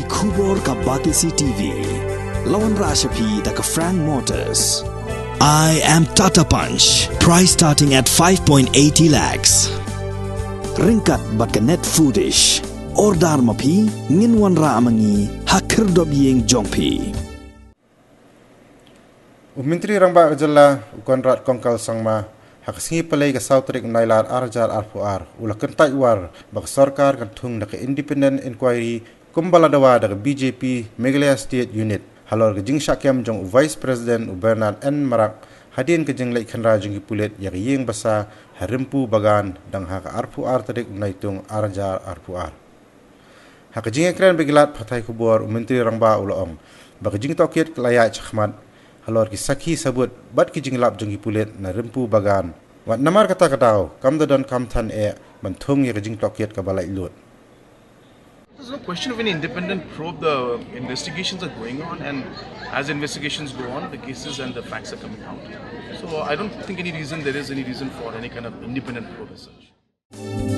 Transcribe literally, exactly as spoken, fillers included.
Khubor ka Batesi T V. La wanrah sha phi da ka Frank Motors. I am Tata Punch. Price starting at five point eighty lakhs. Ryngkat bad ka Net Foodish. Order ma phi, ngin wanrah ma ngi ha khyrdop ïing jong phi. U Myntri Rangbah ka jylla, u Conrad Kongkal Sangma, ha ka sngi Palei ka saw tarik u Nailar ar hajar arphew ar, u la kyntait war ba ka sorkar kan thung da ka independent inquiry kumba la dawa da ka B J P Meghalaya State Unit halor ka jingshah kem jong u Vice President u Bernard N Marak hadien ka jingleit khynra jong ki pulit ïa ka ïing basa ha Rimpu Bagan dang ha ka arphew ar tarik u Naitung ar hajar arphew ar. Ha ka jingïakren bad ki lad pathai khubor, u Myntri Rangbah u la ong ba ka jingtohkit ka la ïaid shakhmat halor ki sakhi sabut bad ki jinglap jong ki pulit na Rimpu Bagan. Wat namar kata ka daw kam da donkam than eh ban thung ïa ka jingtohkit kaba laitluid. There's no question of any independent probe. The investigations are going on, and as investigations go on, the cases and the facts are coming out. So I don't think any reason there is any reason for any kind of independent probe as such.